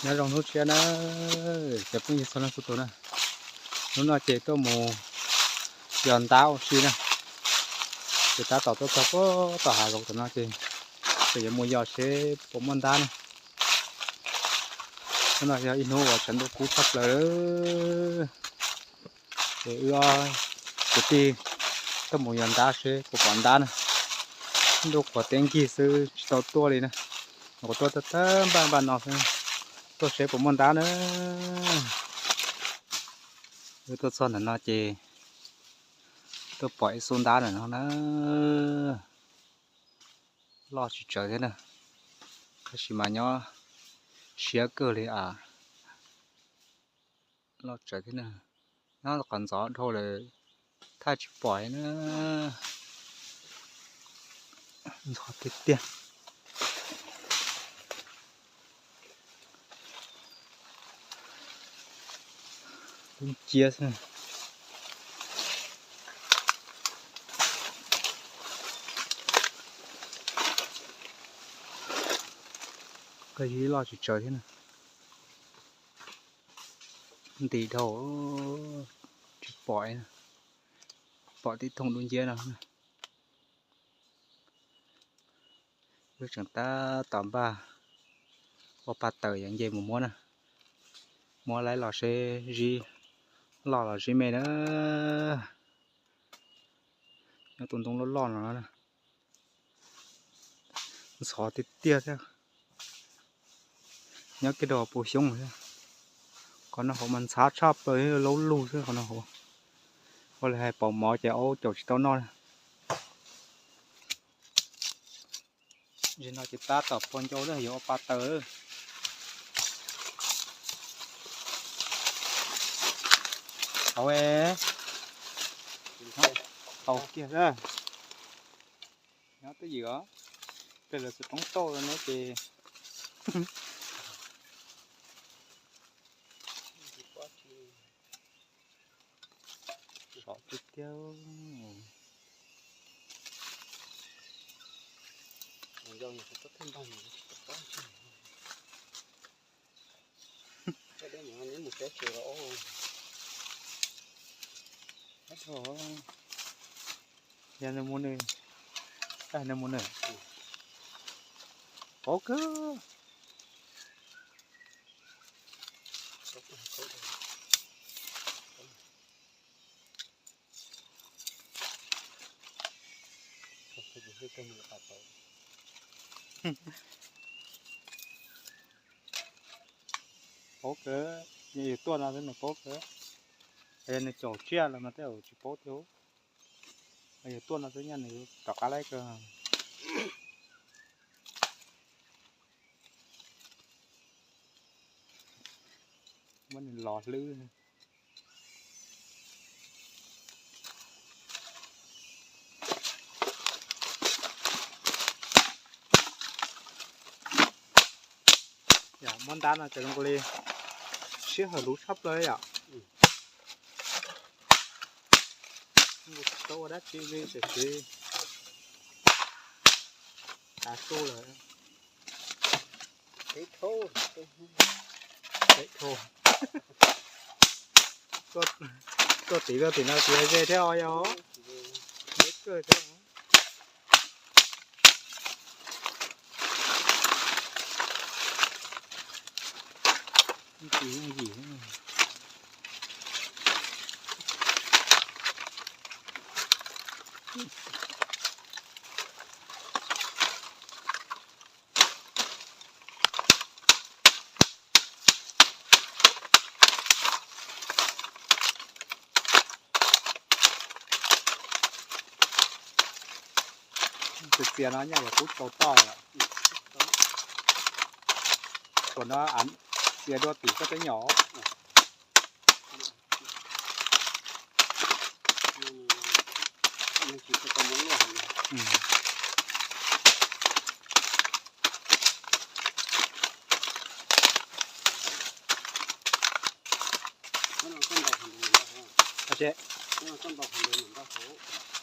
Nyob zoo hnub tshiab na, cov phooj ywg txhua leej txhua tus na. Hnub no ces tuaj mus yos ntab ua si na. Ces tab tom tuaj txog puag tom hav zoov tom no ces, ces yuav mus yos seb puas muaj ntab na. Hnub no yog ib hnub uas tsaus ntuj kub tshaj plaws. Ces wb ob kwv tij tuaj mus yos ntab seb puas pom ntab na. Ntuj qhuav teb nkig xwb tsis tau tuaj li na. Qhuav tuaj tag tag npaj npaj no xwb, tuaj seb puas muaj ntab na. Wb tuaj txog ntawm no ces tuaj pom ib xub ntab ntawm no na. Loj tsis tsawg thiab na, tab sis mas nyob siab kawg li as. Loj tsawg thiab na, nyob qhov ntxov dhau lawm thaj tsis pom na. Ntxhov tiag tiag. Dub nciab xwb. Koj yog ib loj tsis tsawg thiab na. Nti dhau, tsis pom, pom tib thooj dub nciab no. Wb tseem tab tom npaj ua pa taws yuav nce mus muab na. Muab laib los seb zib loj los zib me na. Nyob tus ntoo loj loj no na. Ntxhov tiag tiag thiab. Nyob kiag rau puv xyoob thiab. Qhov no hauv mas ntxhab tshaj plaws, laub lug xwb qhov no hauv. Ua li hais pom mov ces aub caum tsis tau noj. Zaum no ces tab tom pos ncau lawm yuav ua pa taws. Hauv, hauv kiag. Nyob twj ywm os, peb lawv tsis poob tauj no ces sov tiag tiag. Yog nws mus nws, nws mus nws, paub kawg. Paub kawg, yog yus tuaj no xwb nws paub kawg. Yog nws caum tsiaj los mas tej zaum tsis paub thiab. Yog tuaj no xwb nyaj nws rov qab laib kawg. Muab nws los hlwb. Yog muab ntab no ces zoo nkaus li sij hawm luv tshaj plaws yom. Tsis tau ua dab tsi li tiam sis tav su lawm. Tuaj tim, tuaj tim no tsis ze thiab os yog. Txias txias no nyaj los kub tau toj. Thaum no txias dua tim koj teb nyom.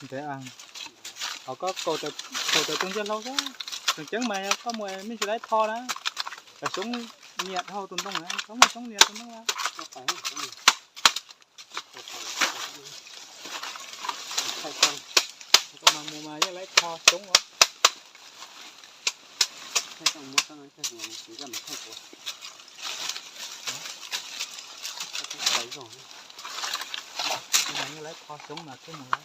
Ntev, ho koj kaus taws tug ntiaj hlau xwb, tseem ceeb mas yog koj muaj me ntsis laib tho na, cov xyoob Nias dhau tus ntoo na, txhob muaj xyoob nias tus ntoo na. Koj mas mus mas yeej laib kho xyoob os. Yeej laib kho xyoob mas twb mus lawm.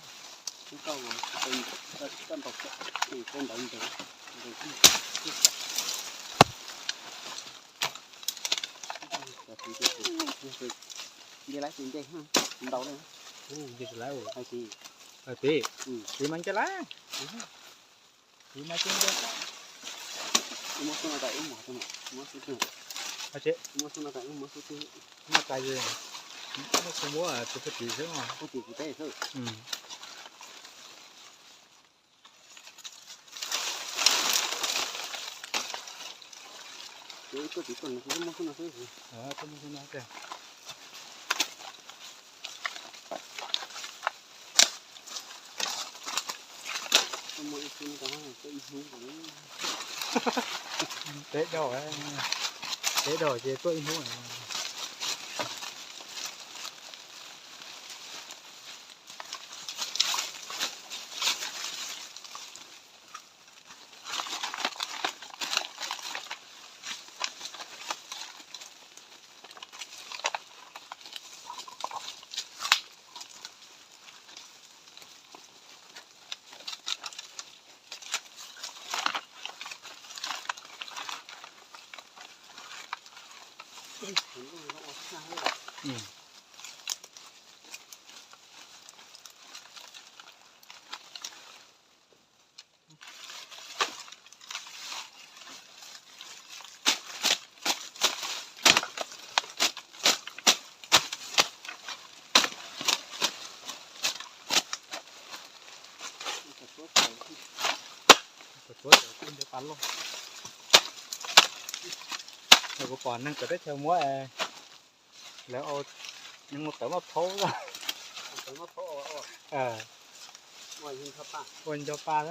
Nce laib tsis nce ntau li. Nce tsis laib. Hais tias, hais tias, tsis mas nce laib. Tsis mas tsis nce. Muab xub no tas ib mos, muab xub twg. Muab xub no tas ib mos xub twg. Muab tas, muab xub muab tus pag tis xwb os. Pag tis kuv teb xwb. Ces ib tuaj tsis tuaj no, muab xub no xwb. Muab xub no. Teb dog, teb dog ces tuaj ib hnub. Kuv pom neeg tawm teb chaws muab, lawv ua, neeg ua tawv maj phaub. Ua nco pa xwb.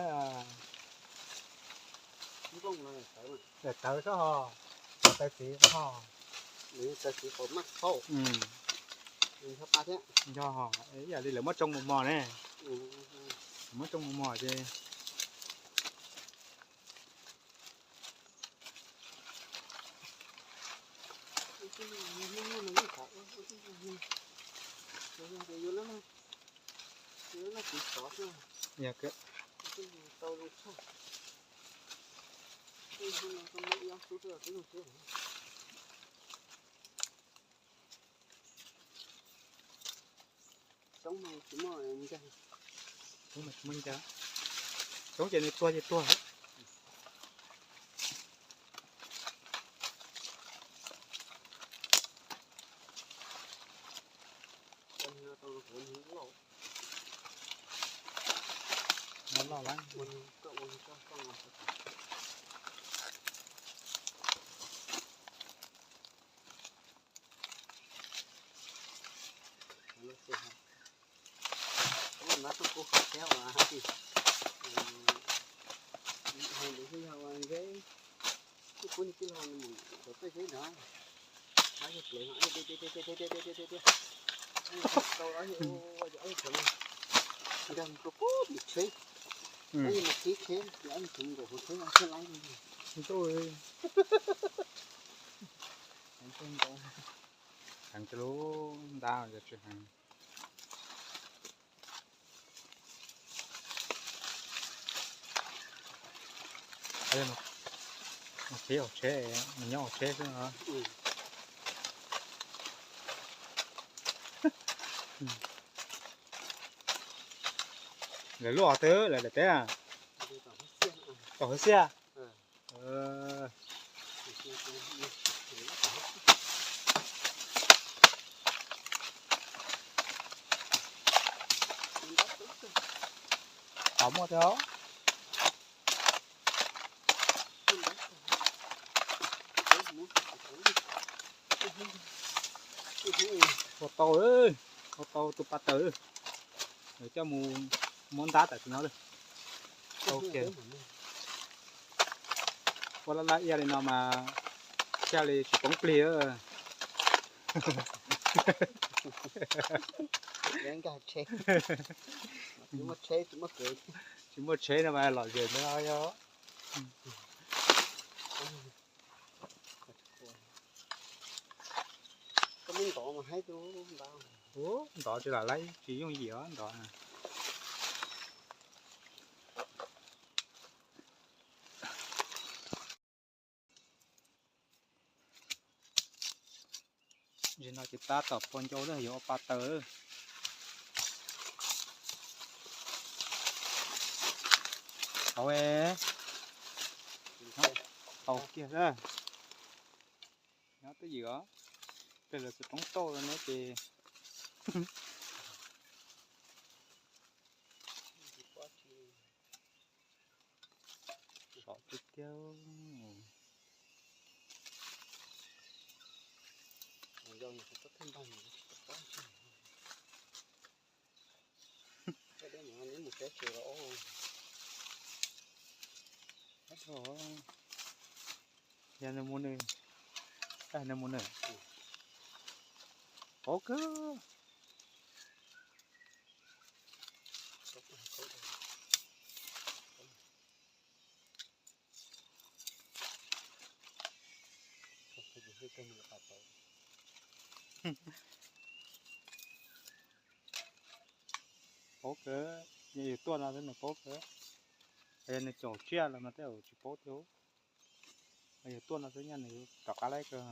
Tawv xwb ho, tawv txiv ho. Nco ho, ib yam li lawv muab tsoo mos mos ne. Muab tsoo mos mos ces Xyoob mas tsis muaj ncaig. Xyoob mas tsis muaj ncaig. Xyoob ces nws tuag ces tuag. Loj loj lawm. Heev lub ntab tsis heev. Mus txiv hauv tsheb, mus nyob hauv tsheb xwb no. Lawv lub os twg lawv daim teb? Tom Hwv Xiaj. Tom muaj thiab. Ua tau, ua tau tus pas taws, coj mus muab ntab tam sim no lawm. Tau kiag. Ua laj laj ia li no mas Tshaj li tsis poob plig. Tsis muaj tsheb no mas lom zem no yog. Ntov tsis lam laib tsis yooj yim os ntov. Zaum no ces tab tom pos ncau lawm yuav ua pa taws. Tau, tau kiag xwb. Nyob twj ywm os, tej lawv tsis poob tauj no ces sov tiag tiag. Yog nws mus nws, nws mus nws, paub kawg. Paub kawg, yog yus tuaj no xwb nws paub kawg. Yog nws caum tsiaj los mas tej zaum tsis paub tiag. Yog tuaj no xwb nyaj nws rov qab laib kawg.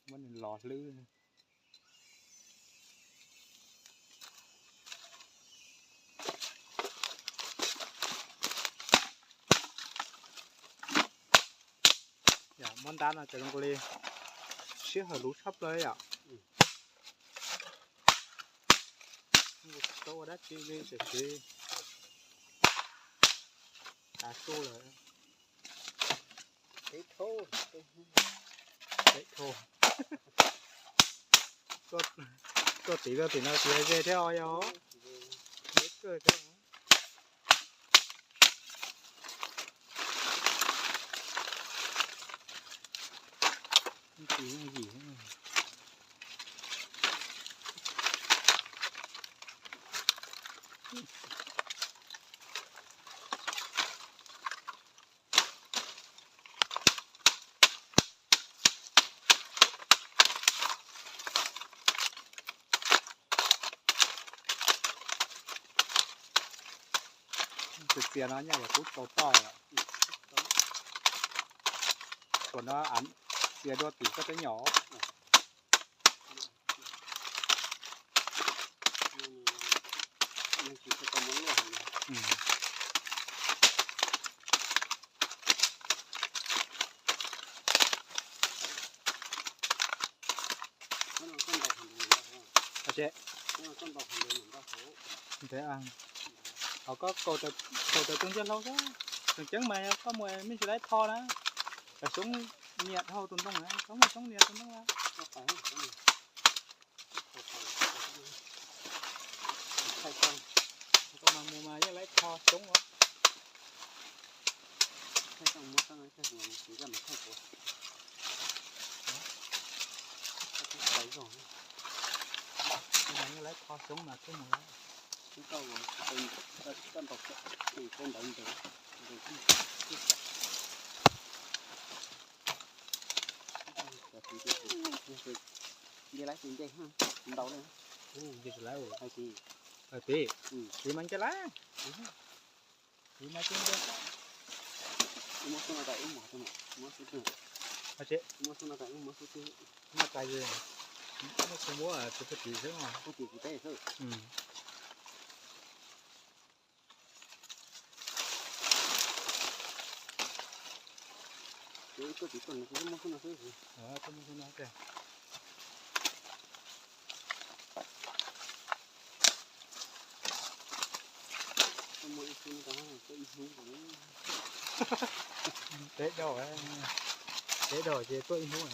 Muab nws los hlwb. Yog muab ntab no ces zoo li sij hawm luv tshaj plaws yom. Tsis tau ua dab tsi li tiam sis tav su lawm. Tuaj tim tuaj tim no tsis ze thiab os yog. Deb kawg thiab. Tsis yooj yim. Txias txias no nyaj los kub tau toj. Thaum no av txias dua tim koj teb nyom. Nthe, ho koj kaus taws tug ntsiag hlau xwb. Tseem ceeb mas yog koj mus me ntsis laib tho na, tas xyoob nias dhau tus ntoo na, xyoob mas xyoob nias tus ntoo na. Koj mas mus mas yeej laib tho xyoob os. Yeej laib tho xyoob mas twb mus lawm. Nce laib tus nce, ntau li. Nce tsis laib. Hais tias, hais tias, tsis mas nce laib. Tsis mas tsis nce. Muab xub no tas ib muag, muab xub twg. Muab xub no tas ib muag, muab xub twg. Muab tas, muab xub muab tus pug tim xwb os. Pug tim kuv teb xwb. Ces tuaj tim tuaj no, muab xub no xwb. Tuaj muab xub no tiag. Teb daug, teb daug ces tuaj ib hnub.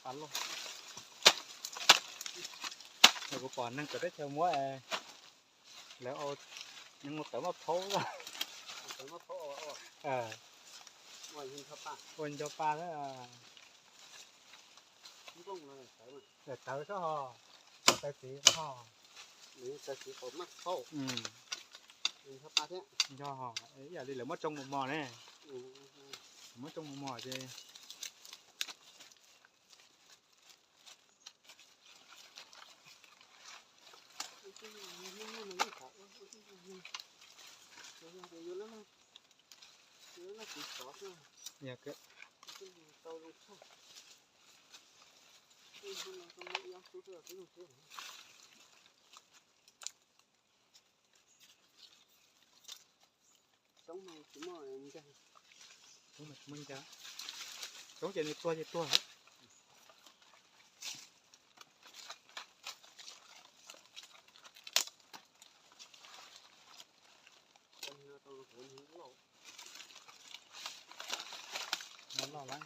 Loj. Kuv pom neeg txawv teb chaws muab, lawv ua, neeg ua tawv maj phaub, ua nco pa, tawv txhob ho, tawv txiv ho, tawv txiv qaum maj phaub, nco ho, ib yam li lawv muab tsoo mos mos ne, muab tsoo mos mos ces Xyoob mas tsis muaj ncaj, xyoob mas tsis muaj ncaj, xyoob ces nws tuag ces tuag. Loj loj lawm.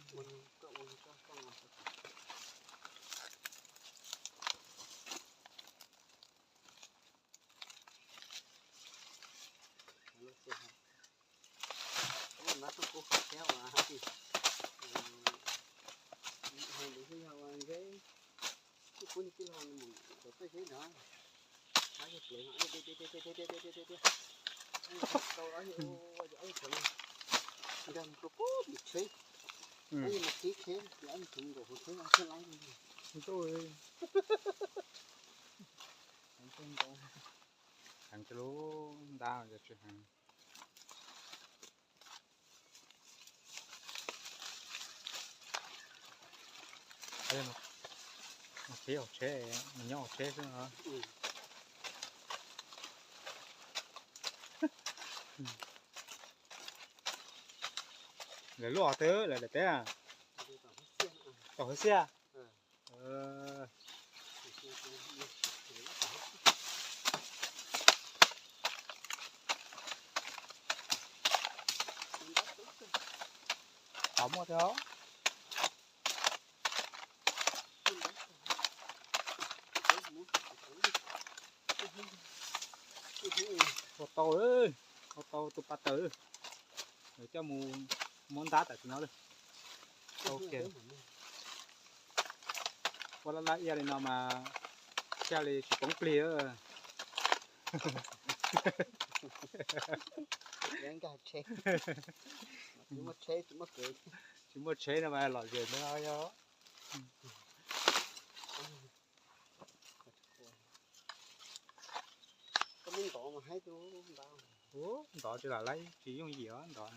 Heev tsis lub ntab tsis heev. Mus txiv hauv tsheb, mus nyob hauv tsheb xwb no. Lawv luaj twg lawv daim teb? Tom hauv xiab. Tom muaj thiab. Ua tau, ua tau tus pas taws. Lawv coj mus muab ntab tam sim no lawm. Ua laj laj iaj li no mas thiaj li tsis poob plig. Tsis muaj tsheb no mas lom zem ntawd no yog. Ntov tsis lam laib tsis yooj yim os ntov.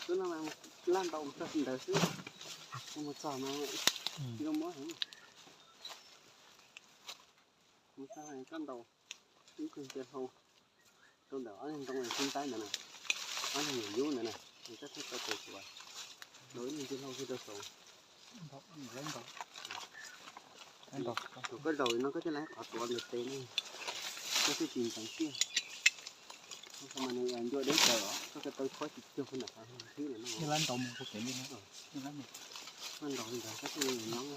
Twb no mas laj ntaus mus txog ntawd xwb, mus txog mas zoo muab heev. Mus txog koj ntaus ib tug ntsia hlau rau ntawm ob niag ntoo xib ntaib ntawd na, ob niag nyuam yub ntawd na, es koj thiaj tau tes tuav. Ntaus ib niag ntsia hlau kiag rau saud. Thaum koj zaum no koj thiaj li qhov tuav ntawm tes ne, koj thiaj tsis ntxeev tiaj. Mas nws ncua deb tsawv os, koj ko taw khuab tsis cuag ntawm qhov thib no. Ntaus mus kuv kev li no. Koj ntaus li ntawd koj thiaj li nyob,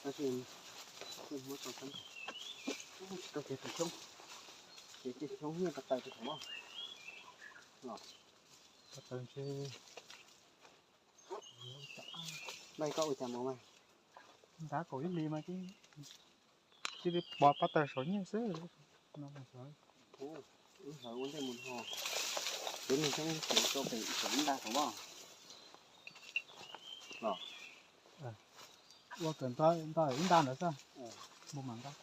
koj thiaj muab tau tab nkaus. Tsis tau kev tus xyoob, kev tus xyoob nyiaj tau taw tus xyoob los. Npaj koj ua cas mus mas. Ntab kaum ib hlis mas cia li pov pab tawg saum nyiaj xwb. Wb sawv ua ntej mus ho, kev tus xyoob tseem rau pem saum ib nta saum vaj los. Ua kawm nto ib nta ntawd xwb. Mus mam ntab.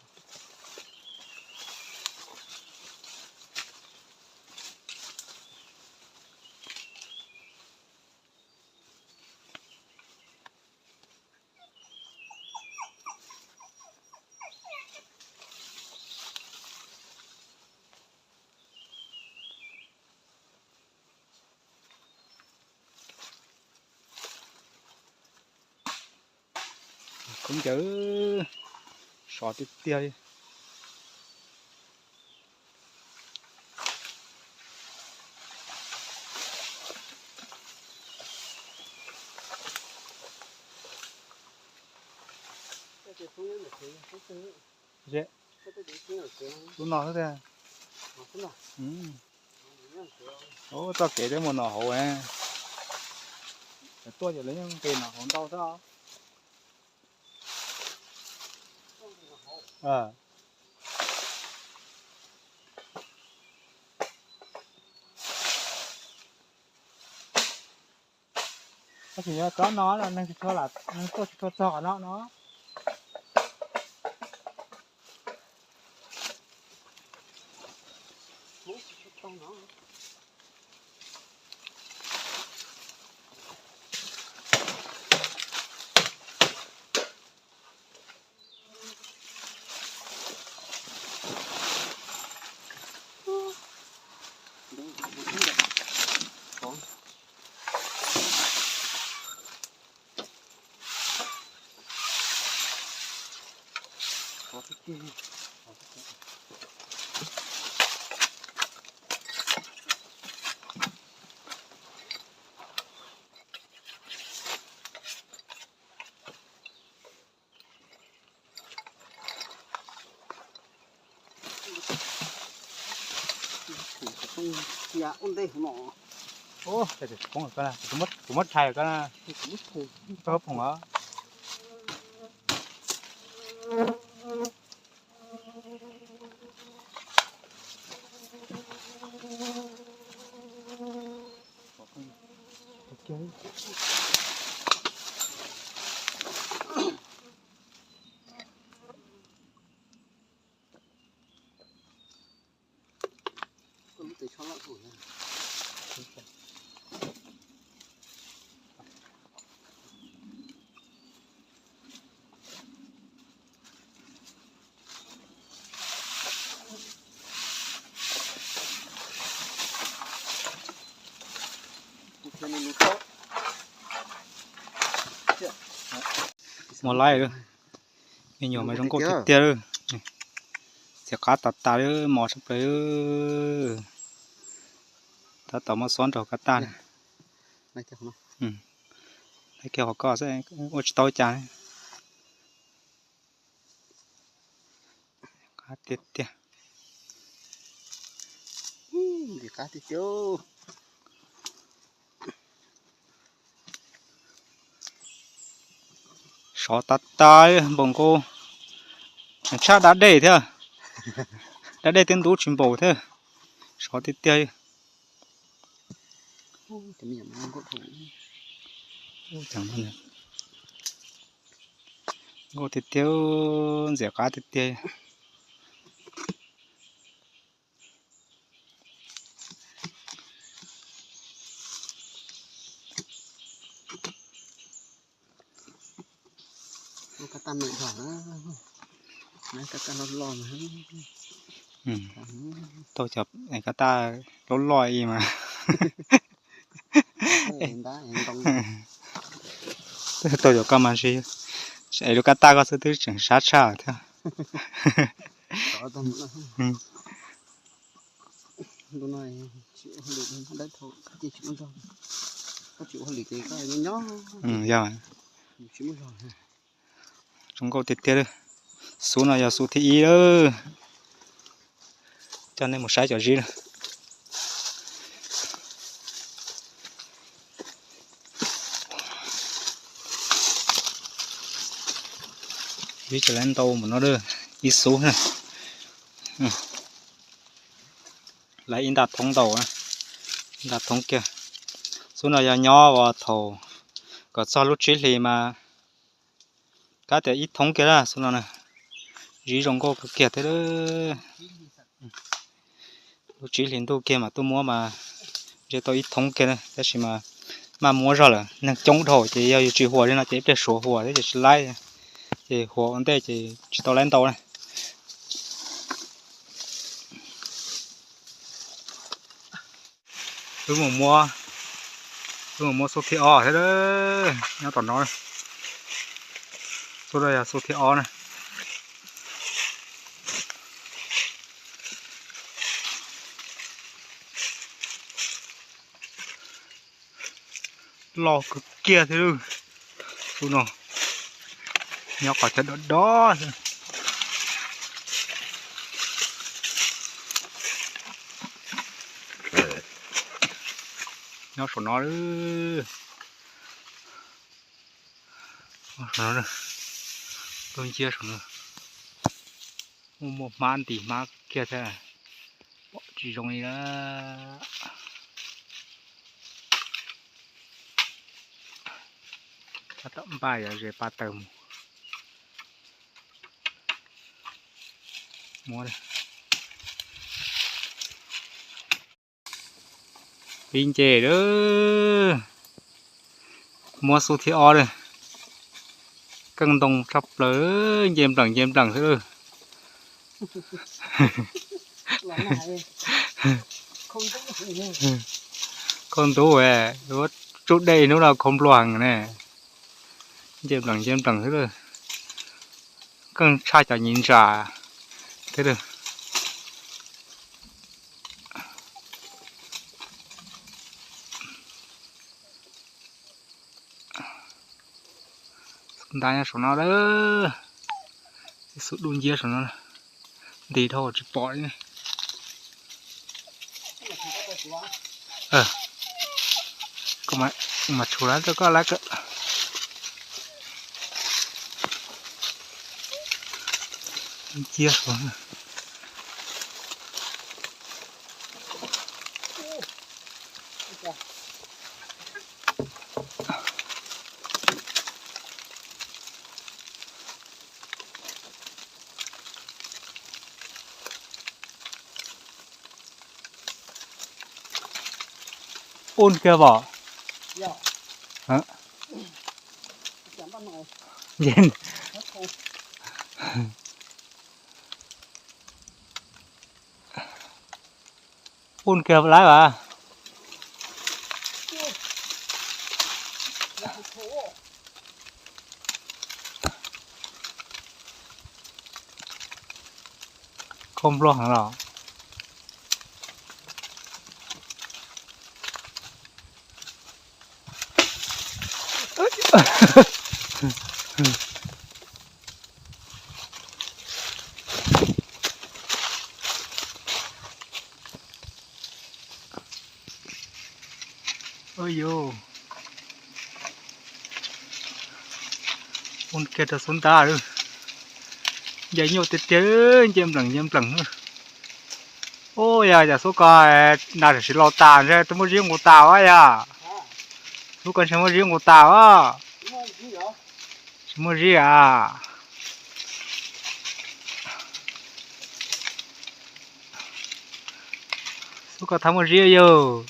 Khaub ncaws, sov tiag tiag li. Lub no xwb tiag. Txoj kev twb mus no hauv. Tuaj ces lawv yeej nqis no hauv ntau xwb. Tab sis nyob tsob no neeg tsis tshua, neeg tuaj tsis tshua txog qhov no no. Kuv muab rhais ko na. Koj phoom os. Muaj laib, me nyuam mas zoo nkauj tiag tiag. Txias qab tas tas li, mos tshaj plaws. Tab tom muab xob nrog kab taj. Laib kiag qhov koj xwb, ua tsis tau cas. Qab tiag tiag. Qab tiag tiag. Sov tas tas npaum nkaus, tshaj da dej thiab. Da dej twb ntub tsis npaum thiab. Sov tiag tiag. Nkauj tiag tiag, ntxias qab tiag tiag. Kab taj me dhau na, kab taj loj loj mas. Tau cov kab taj loj loj ib mas. Tau cov koj mas ntshe es lub kab taj koj xwb twb tseem sab tshaj thiab. Yog, zoo nkauj tiag tiag li. Xub no yog xub thib ib lawm. Coj nej mus saib cov zib na. Zib tseem laib ntau npaum no, ib xub na. Laib ib nta thoob ntau, ib nta thoob kiag. Xub no yog nyob uas thaum kom txog lub tsib hlis mas kab tias ib thoob kiag na xub no na. Zib zoo nkauj kawg kiag thiab. Lub tsib hlis ntuj kiag mas tuaj muab mas ntshe tau ib thoob kiag na, tab sis mas maj muab zog lawm, neeg coob dhau ces yog yus tsis huas li no ces ib pliag suav huas thiab ces tsis laib, ces huas ua ntej ces tsis tau laib ntau na. Wb mus muab, wb mus muab xub thib ob thiab, nyob tom no. Xub no yog xub thib ob na. Loj kawg kiag thiab lawm. Xub no nyob qhov chaw dov dov xwb. Nyob saum no, saum no, lub nciab saum no. Muaj muaj hmab nti hmab kiag thiab, pom tsis zoo li na. Tab tom npaj yuav zes pa taws mus. Pib nce lawm, muab xub thib ob lawm. Keej ntoo tshaj plaws, nce npleem nce npleem xwb lawm. Khaub ntub, tsub dej hnub no khaub npluag heev ne. Nce npleem nce npleem xwb lawm. Keej tshaj cov nyiv ntsa thiab lawm. Xub ntab nyob saum no lawm, xub dub nciab saum no, nti dhau tsis pom li. Kuv mam tshum lawv rau koj lawv kawm. Nciab saum. Un kiag pom. Un kiag lawm as. Khaub npluag heev los. Ua kiag rau xub ntab lawm. Nce nyuaj tiag tiag, nce npleem nce npleem. Ua yog cov xub ko nag tam sim laus tas ntshe twb muab zib nqus tas as yog. Xub ko ntshe muab zib nqus tas as. Tsis muaj zib as. Xub ko thab muaj zib yog.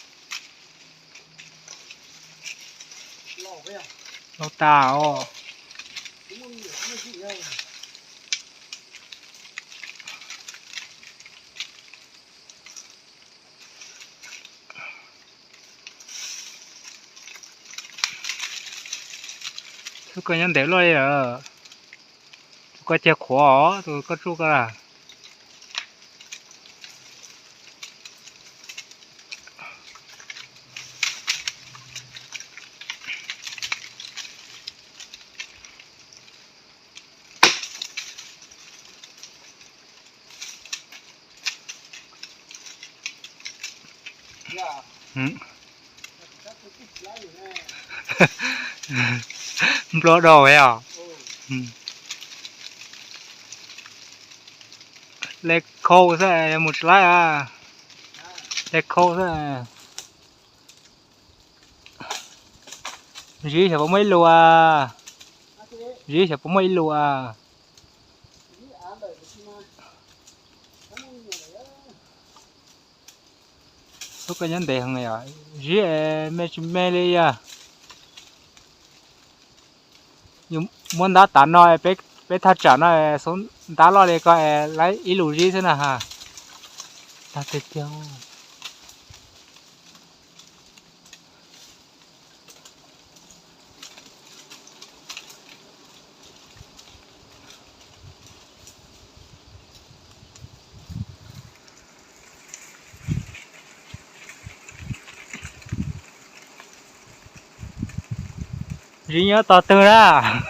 Laus tas os. Xub ko nyob ntev luaj li lawm. Tus ko ceg qhuav os, tus koj tsuj ko lawm. Nplua dau os. Le khau xwb mus tsis laib. Le khau xwb. Zib xyov puas muaj ib lus as. Zib xyov puas muaj ib lus as. Xub ko nyob ntev heev, zib me tsis me li yog. Yus muab ntab tav no, peb thaj tsam no xub ntab loj li ko, laib ib lus zib xwb na ha. Tag tiag tiag. Zib nyob tog twg na?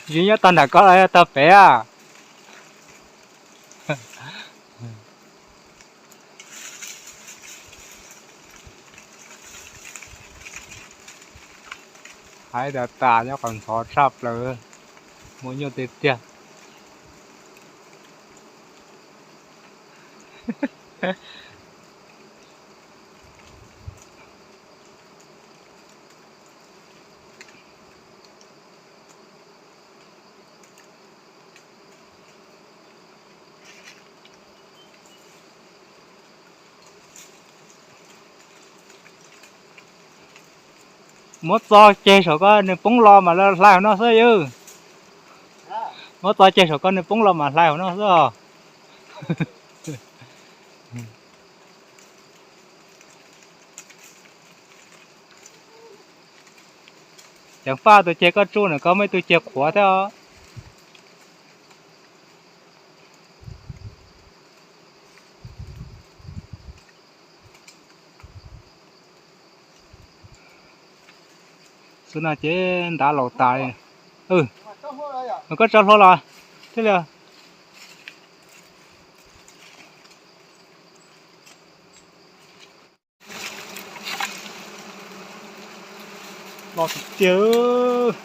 Zib nyob tog nram ko los yog tog pem a? Hais tas tas nyob qhov ntxhov tshaj plaws, muaj nyuj tiag tiag. Muab txo ceg saum ko nws poob los mas hlais hauv no xwb yawg. Muab txo ceg saum ko nws poob los mas hlais hauv no xwb os. Ceev faj tus ceg koj tsuj na, koj muaj ib tug ceg qhuav thiab os. Xwb no ces ntav laus tas li. Koj tso hlo los thiaj li. Los tiag tiag.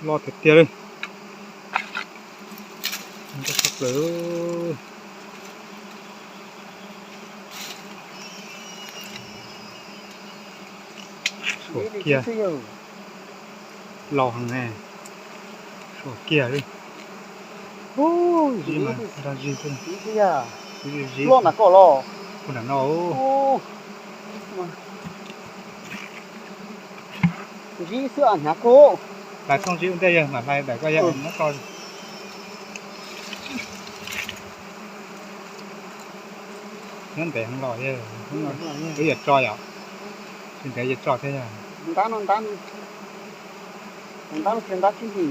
Los tiag tiag li. Tshaj plaws. Suam kiag. Laus heev ne. Suam kiag li. Zib mas nrog zib xwb. Zib zib. Kuv nram no. Zib xwb hnyav kawg. Hlais thooj zib ua ntej yawg mam hlais daim koj yawg muab tso. Nyob ntev heev los yawg, wb yuav tso yom? Tsis ntev yuav tso thiab yog? Ntab no ntab, ntab no ntab tib nti.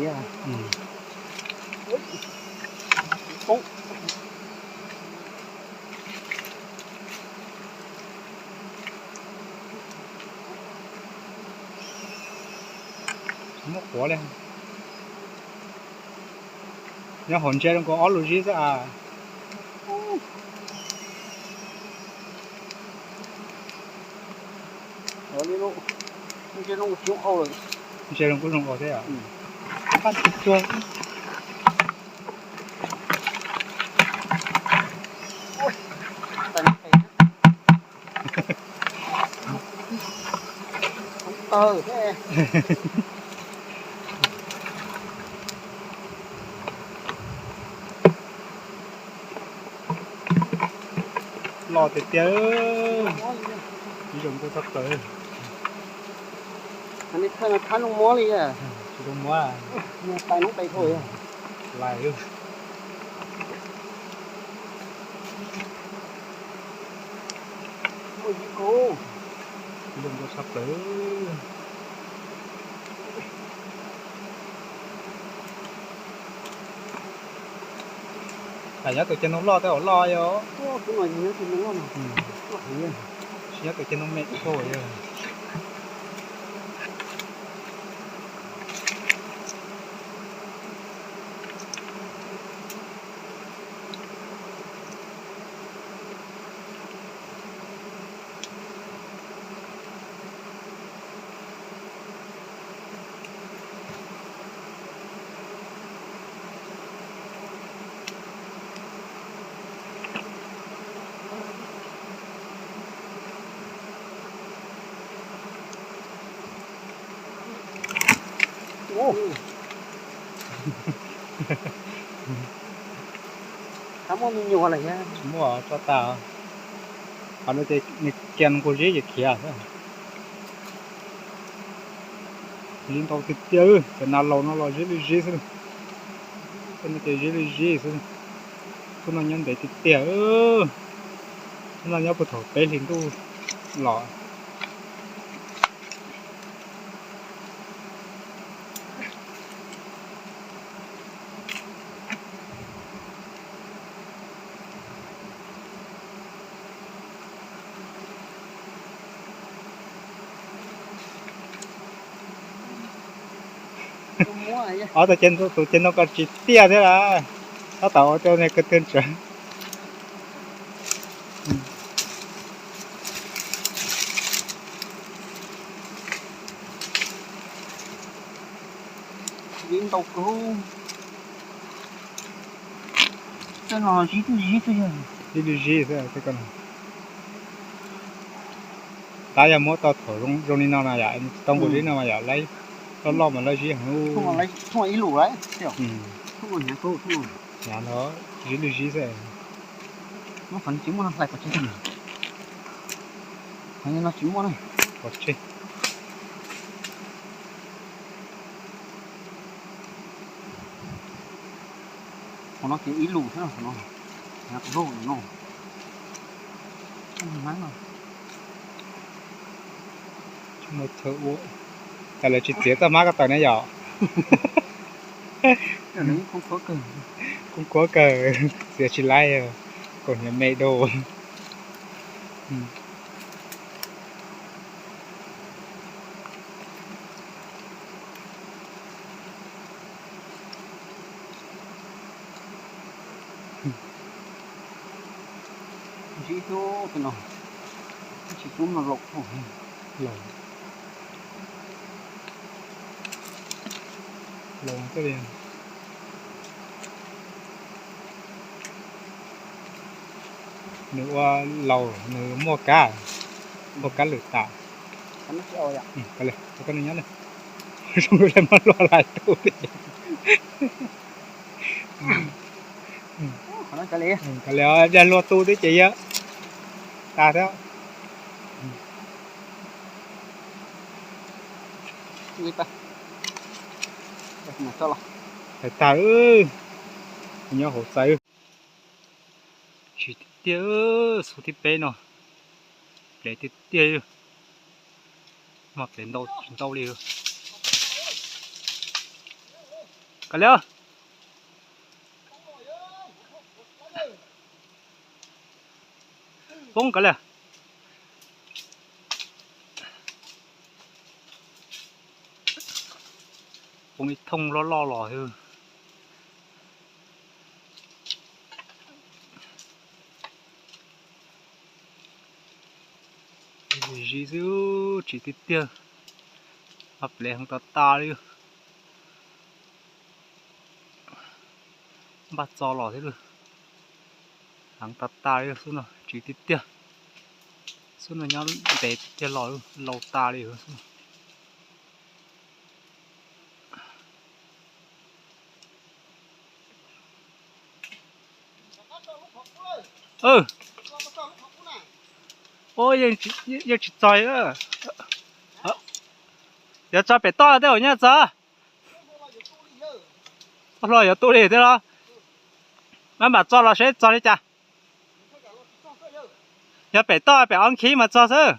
Muab quav li. Nyob hauv ntsia zoo nkaus ob lub zib xwb as. Ntsia zoo kuj zoo thiab. Los tiag tiag. Ib zoo nkauj tshaj plaws. Thab zoo mob li. Tsis zoo mob. Tais noob tais dhau. Lais. Ib zoo nkauj tshaj plaws. Tam nyob tus ceg noog loj tej zaum loj yom. Tsis nyob tus ceg noog me kawg yog. Muaj me nyuam lawm thiab. Muaj tso tas. Qhov no ces nws kiag nkaus zib ces khiav xwb. Zib ntau tiag tiag, cov nas laus no los zib li zib xwb. Tej no ces zib li zib xwb. Khub no nyob ntev tiag tiag. No nyob puag thaum peb hlis ntuj los. Ob tug, tus ces no koj tsis tiaj thiab las, tab tom ua rau nej kawg twg ntsav. Ib lub zib xwb. Tab yog muab tau thaum zoo li no no yom, tsis tau npaum zib no mas yom, loj loj mas lawv zib heev. Hnyav no, zib lub zib xwb. Pov tseg. Qhov no ces ib lus xwb no, hnyav kuv lub no. Tsis muaj chaw ua, cas lawv tsis txiav txoj hmab ko taw ne yom? Kub khuab kawg, txiav tsis laib, kaus hniav me dua. Ntsib xub no, tsis xub no laus, laus, laus. Nws ua laus nws muaj kab, muaj kab lwm tas. Koj nyob, zoo li muab luaj lais tub thiab ces. Kav liam, dag luaj tub thiab ces yog tas thiab. Hais tag, nyob hauv txawv. Tsis tiag tiag, xub thib peb no, plev tiag tiag, mas plev ntau tsis ntau li. Kav liam, poob kav liam. Poob ib thooj loj loj los. Zib xwb, tsis tiag tiag, mas plev heev tas tas li. Npaj txo los thiab lawm, heev tas tas li xwb no, tsis tiag tiag. Xub no nyob ntev tiag tiag los, laus tas li xwb. Ua, yeej tsis txog. Yuav tso pem toj tej zaum nyaj txog. Txoj hlua yuav tu li thiab los? Maj mam txo los seb txog li cas. Yog pem toj pem ob khib mas txog xwb.